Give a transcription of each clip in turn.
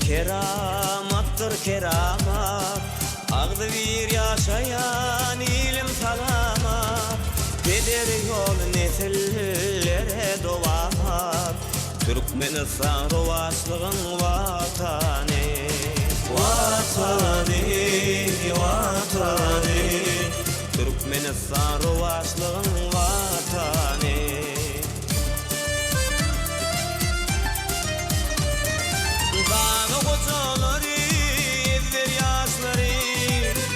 Keramatdyr keramat, Agzybir ýaşaýan ilim salamat, Peder ýoly nesillere dowamat, Türkmenistan rowaçlygyň Watany. Watany, Watany, Türkmenistan rowaçlygyň Watany. Dana gojalary, ezber ýaşlary,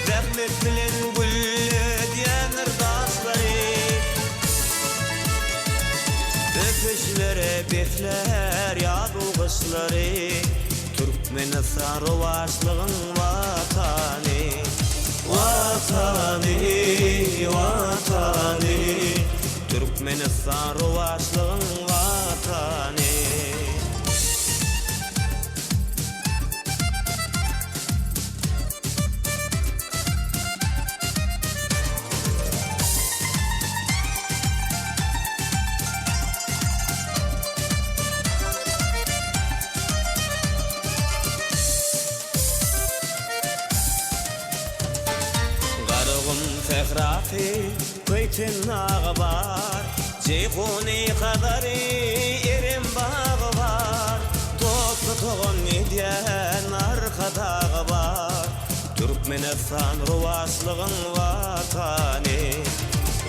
Zähmet bilen gülledýändir daşlary. Öpüşlere beslär ýaz-u gyşlary, Türkmenistan rowaçlygyň Watany. Watany, Watany. Türkmenistan rowaçlygyň Watany. Garagum sährasy Köýtendagy bar, Jeýhuny Hazary, Erem bagy bar, Dosty togan edýän Arkadagy bar, Türkmenistan rowaçlygyň Watany.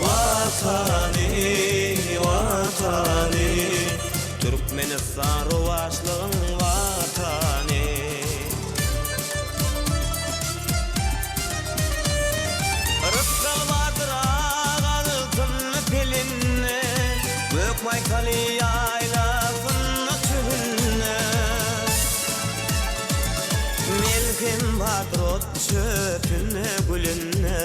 Watany, Watany, Türkmenistan rowaçlygyň Watany. Rysgal bardyr ak altynly pelinde, Gök maýsaly ýaýlasynda çölünde. Melhem bardyr ot çöpünde, gülünde,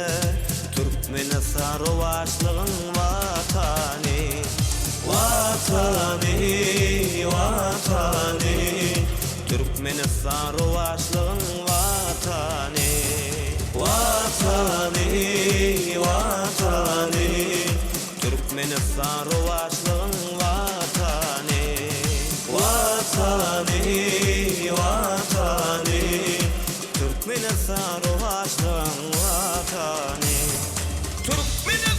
Türkmenistan rowaçlygyň Watany. Watany, Watany, Türkmenistan rowaçlygyň Watany. Watany, Watany, Türkmenistan rowaçlygyň Watany. Watany, Watany, Türkmenistan rowaçlygyň Watany. Türkmenistan.